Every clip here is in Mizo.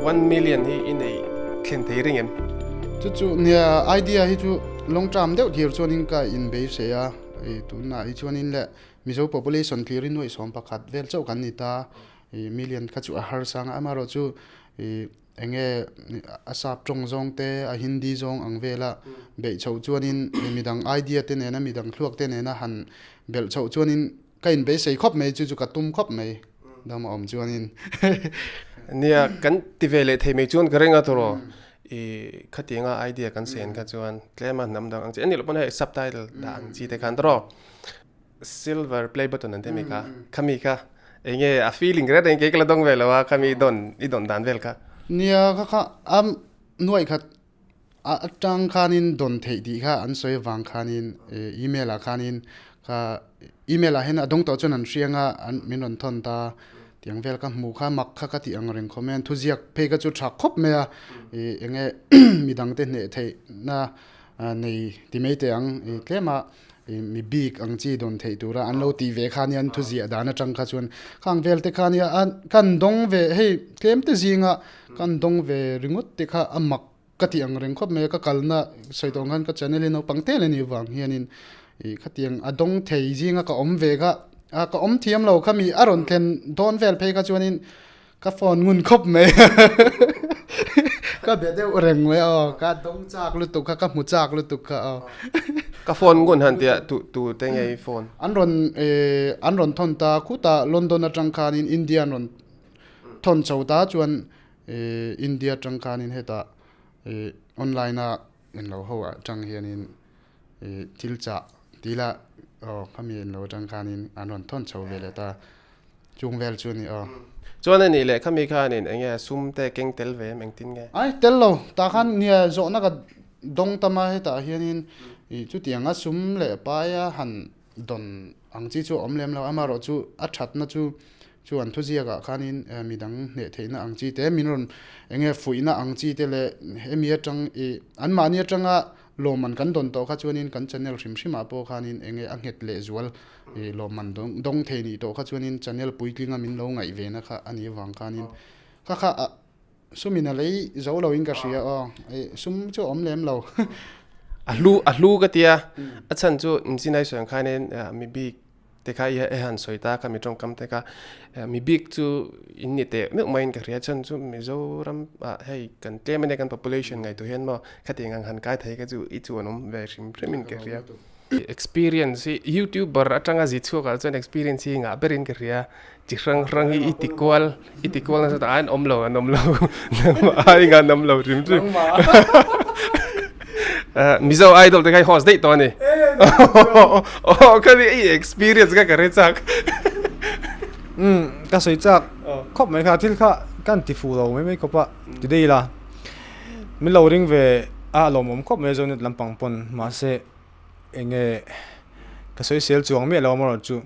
1 million hi i nei thlen thei ring em? Chu chu nia idea hi chu long term deuh thlir chuanin ka inbeisei a, tunah hi chuanin leh Mizo population thlir hi nuaih 11 vel chauh kan ni ta, million kha chu a harsa ang a, amaherawhchu enge a sap tawng zawng te a Hindi zawng ang vela beih chhoh chuanin midang idea te nena midang thluak te nena han belh chhoh chuanin ka inbeisei khawp mai chu chu ka tum khawp mai dam a awm chuanin. Nia kan ti ve leh thei mai chuan ka ring a tawrh i khatianga idea kan sen kha chuan tlema hnam dang ang chi a nih loh pawn hei subtitle dah ang chi te khan tawrh Silver play button an ti mi kha khami kha enge a feeling ret eng ke kala dong ve lo a khami don i don dan vel kha. Nia kha kha a nuaih khat a atang khanin don theih tih kha an sawi avang khanin email ah khanin kha email ah hian a dawng tawh chuan an hriang a an min rawn thawn ta tiang vel ka hmuh kha mak kha ka tih ang reng khawm hian thuziak phei kha chu tha khawp mai a ih enge midang te hneh theih na nei ti mai teh ang ih tlem a. Mi bik ang chi dawn theih tura an lo tih ve kha nia an thuziah dan atang kha chuan khang vel te kha nia a kan dawng ve hei tlem te zinga kan dawng ve ringawt te kha a mak ka tih ang reng khawp mai a ka kalna sawi tawh ang khan ka channel hi naupang tel a nih vang hianin ih khatiang a dawng thei zinga ka awm ve kha a ka awm thiam lo kha mi a rawn thlen dawn vel phei kha chuanin Ka phone ngun khawp mai ka be deuh reng mai aw ka dawng chak lutuk kha ka hmu chak lutuk kha aw. Ka phone ngun han tia tu tu te nge i phone? An rawn eh an rawn thawn ta khutah London atang khanin India an rawn thawn chho ta chuan eh India atang khanin hetah eh online a englo ho atang hianin eh thil chah tila aw khami englo atang khanin an rawn thawn chho ve leh ta. Chung vel chu a ni aw. Chuan a nih leh khami khanin eng nge sum te keng tel ve em engtin nge? Ai tel lo, tah khan nia zawhna ka dawng tam a hetah hianin ih chutianga sum leh paia han dawn ang chi chu a awm lem lo, amaherawh chu a thatna chu chu an thuziakah khanin midang hneh theihna ang chi te min rawn eng nge fuihna ang chi te leh hemi atang ih anmahni atanga lawmman kan dawn tawh kha chuanin kan channel hrim hrimah pawh khanin eng nge a nghet leh zual Ih lawmman dawng thei nih tawh kha chuanin channel puitlinga min lo ngaih ve na kha a nih avang khanin kha kha ah sumin a lei zo loin ka hria aw ih sum chu a awm lem lo. A hlu a hlu ka tia a chhan chu Mzinai sawi ang khanin mi bik te kha i han sawi ta kha mi tawngkam te kha mi bik chu in ni teh meuh maiin ka hria chhan chu Mizoram ah hei kan tlem ania kan population ngaihtuah hian maw khatiang ang han kai thei kha chu i chuan awm ve hrim hrimin ka hria. Experience hi youtuber atanga zi chhuak ah chuan experience hi ngah berin ka hria chi hrang hrang hi i ti kual i ti kual nasa ta an awm lo an awm lo ai nga an awm lo hrim hrim Mizo idol te kha i host daih tawh a ni aw ka ni i experience kha ka hre chak um ka sawi chak khawp mai kha thil kha kan ti fuh lo mai mai khawp a ti daih ila min lo ring ve a lawmawm khawp mai a Zonet lampang pawn mahse enge ka sawi sel chuang miah lo amarawh chu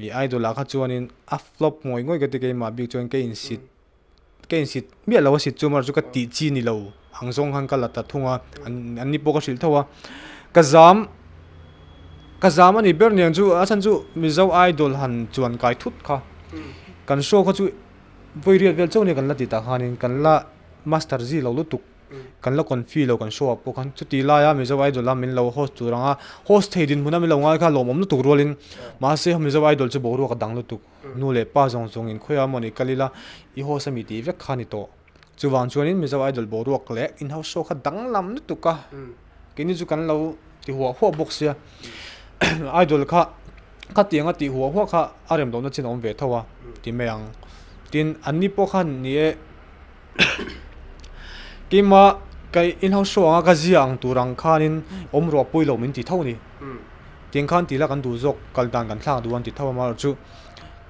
ih idol ah kha chuanin a flop ngawih ngawih ka ti keimah bik chuan ka insit ka insit miah lo a sit chu amarawh chu ka tih chi ni lo ang zawng khan ka la ta thung a an ni pawh ka hrilh tho a ka zam ka zam a ni ber niang chu a chhan chu mizo idol han chuan kai thut kha kan show kha chu vawi riat vel chauh nia kan la ti tah khanin kan la master zui lo lutuk. Kan la confi lo kan show ah pawh khan chuti laia Mizo Idol a min lo host tur anga host thei dinhmun a min lo ngai kha lawmawm lutuk rualin mahse Mizo Idol chu boruak a dang lutuk nu leh pa zawng zawngin khawiah mawni kal ila i host a mi tih vek kha a ni tawh chuvang chuanin Mizo Idol boruak leh in house show kha danglam lutuk a keini chu kan lo ti huah huah bawk sia Idol kha khatiang a tih huah huah kha a rem lohna chin a awm ve tho a ti mai ang tin anni pawh khan ni e. Keimah ka in-house show anga ka zia ang tur ang khanin awm ruah pui lo min ti tho a ni. Tiang khan tih la kan duh zawk kal dan kan thlak duh an ti tho a amaherawh chu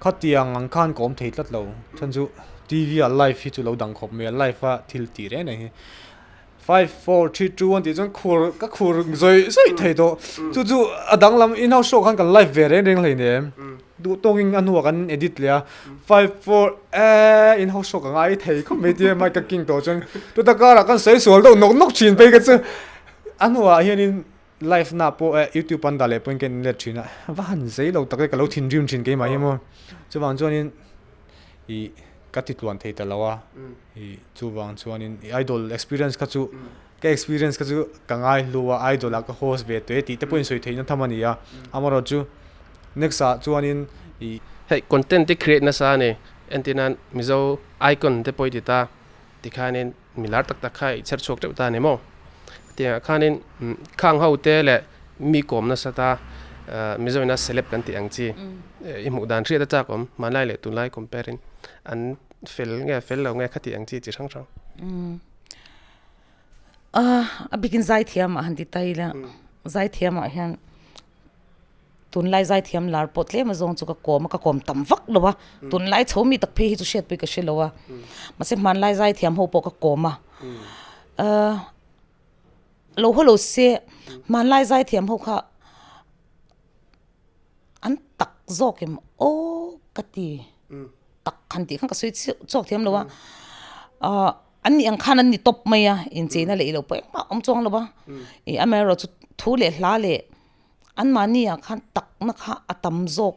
khatiang ang khan ka awm thei tlat lo. Chhan chu T_V ah live hi chu lo dang khawp mai a, live a thil tih reng reng hi 5, 4, 3, 2, 1 tih chuan khur ka khur zawih zawih thei tawh. Chu chu a danglam in-house show khan kan live ve reng reng hleinem. Duh tawngin a hnuah kan edit leh a, 5, 4, eeh in house show ka ngai thei khawp mai tia mic ka king tawh chuan chuta karah kan sawi sual deuh nawk nawk thin phei kha chu a hnuah hianin live na pawh eh youtube an dah leh pawhin ka en let thin a, va han zei lo tak e ka lo thinrim thin keimah hi maw chuvang chuanin ih. ka ti tluan thei ta lo a, i chuvang chuanin i idol experience kha chu ka experience kha chu ka ngai hlu a, idol ah ka host ve tawh e tih te pawhin sawi theihna tham a ni a, amaherawhchu next ah chuanin i. Hei content te create nasa a ni, entir nan Mizo icon te pawh i ti ta, tikhanin mi lar tak tak kha i chher chhuak teuh ta a ni maw? Tiangah khanin khang ho te leh mi kawm nasa ta Mizo ina celeb kan tih ang chi i hmuh dan hriat a chak awm hmanlai leh tunlai compare in an fel nge fel lo nge kha tih ang chi chi hrang hrang. A bikin zaithiam ah han ti ta ila zaithiam ah hian Tunlai zaithiam lar pawh tlem azawng chu ka kawm a, ka kawm tam vak lo a, tunlai chho mi tak phei hi chu hriat pawh ka hre lo a, mahse hmanlai zaithiam ho pawh ka kawm a, ahh lo haw lo se hmanlai zaithiam ho kha an tak zawk em aw ka ti tak han tih khan ka sawi chhuak thiam lo a, ahh an nih ang khan an ni tawp mai a, incheina leh ilo pawh engmah a awm chuang lo a, ih amaherawhchu thu leh hla leh. Anmahni ah khan takna kha a tam zawk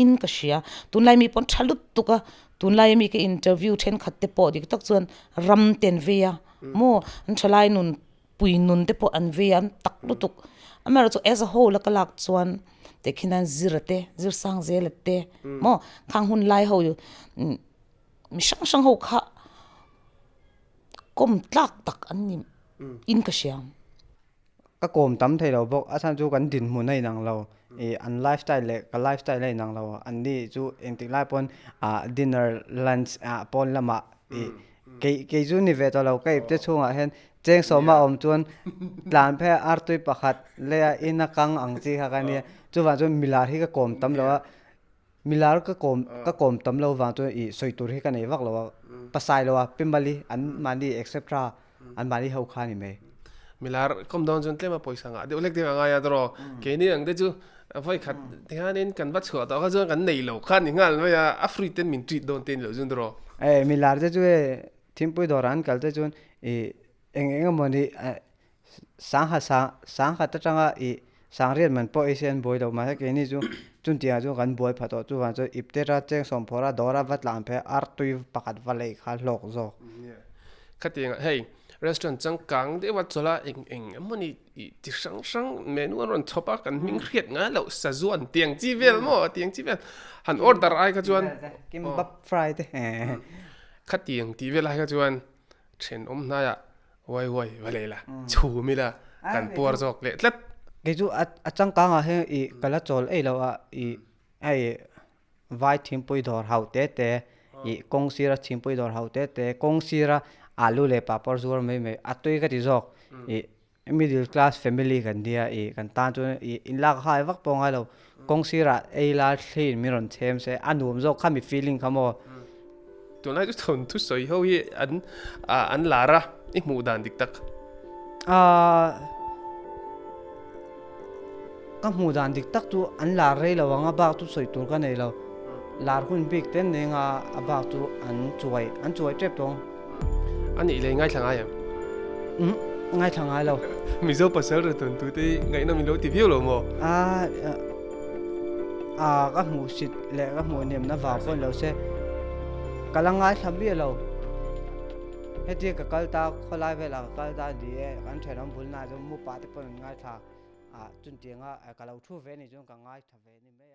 in ka hria. Tunlai mi pawn tha lutuk a, tunlai mi ka interview thenkhat te pawh dik tak chuan ram te an vei a maw an thalai nun pui nun te pawh an vei a an tak lutuk. Amaherawhchu as a whole a ka lak chuan tehkhin an zir a te zir sang zel a te maw khang hun lai ho mi hrang hrang ho kha kawm tlak tak an ni in ka hria. Ka kawm tam thei lo bawk, a chhan chu kan dinhmun a inang lo, ih an lifestyle leh ka lifestyle a inang lo, an ni chu engtik lai pawn ah dinner, lunch ah pawn lamah ih kei kei chu ni ve tawh lo, ka ipte chhungah hian cheng sawma awm chuan tlan phei a artui pakhat leh a in a kang ang chi kha ka nia, chuvang chuan milar hi ka kawm tam lo a, Milar ka kawm ka kawm tam lo vang chuan ih sawi tur hi ka nei vak lo a, pasai lo a, Pimali an mahni etc an mahni ho kha a ni mai. Milar kawm dawn chuan tlem a pawisa ngah deuh hlek deuh a ngai a tawrh aw, keini ang te chu vawi khat hianin kan va chhuah tawh kha chuan kan nei lo kha a ni nghal mai a, a free ten min treat dawn te a ni lo chuan tawrh aw. E milar te chu e thingpui dawrah an kal te chuan ih eng eng emaw ni Sangha sangkhat atanga ih sangriat man pawh ei se an buai lo mahse keini chu chuntiangah chuan kan buai pha tawh chuvang chuan iptera cheng sawmphawra dawra va tlan phei a artui pakhat va lei kha hlawk zawk. Khatiangah hei restaurant changkang deuha chawlh a eng eng emawni ih chi hrang hrang menu an rawn chhawp a kan hming hriat ngai loh sazuan tiang chi vel maw tiang chi vel han order ai kha chuan kimbap fry te khatiang tih vel ai kha chuan thenawm hnaiah Uai uai va leh la, chhum ila kan puar zawk leh tlat. Kei chu a changkang ah hian ih ka la chawl ei lo a ih hei vai thingpui dawr hauh te te ih kawng sira thingpui dawr hauh te te kawng sira alu leh papawr zuar mai mai a tui ka ti zawk ih middle class family kan nia ih kan tan chuan ih inlak hai vak pawh a ngai lo kawng sirah ei la thliin min rawn chhem se a nuam zawk kha mi feeling kha maw. Tunlai chu thawn thusawi ho hi an an lar a, i hmuh dan dik tak. Ka hmuh dan dik tak chu an lar rei lo ang a bak chu sawi tur ka nei lo. Lar hun bik ten neng a a bak chu an chuai an chuai tep tawng. A nih lei ngaithla ngai em? Umm ngaithla ngai lo. Mizo pasal ri tawn tute hi ngaihnawm in lo ti viau lo maw? A ka hmuh sit leh ka hmuh hniamna vang pawh ni lo se ka la ngaithla miah lo. Hetia ka kal ta khawlai velah ka kal ta ni e kan thenawm bul hnaah chuan mupa te pawh an ngaithla a chutianga ka lo thu ve anih chuan ka ngaithla ve a ni mai a.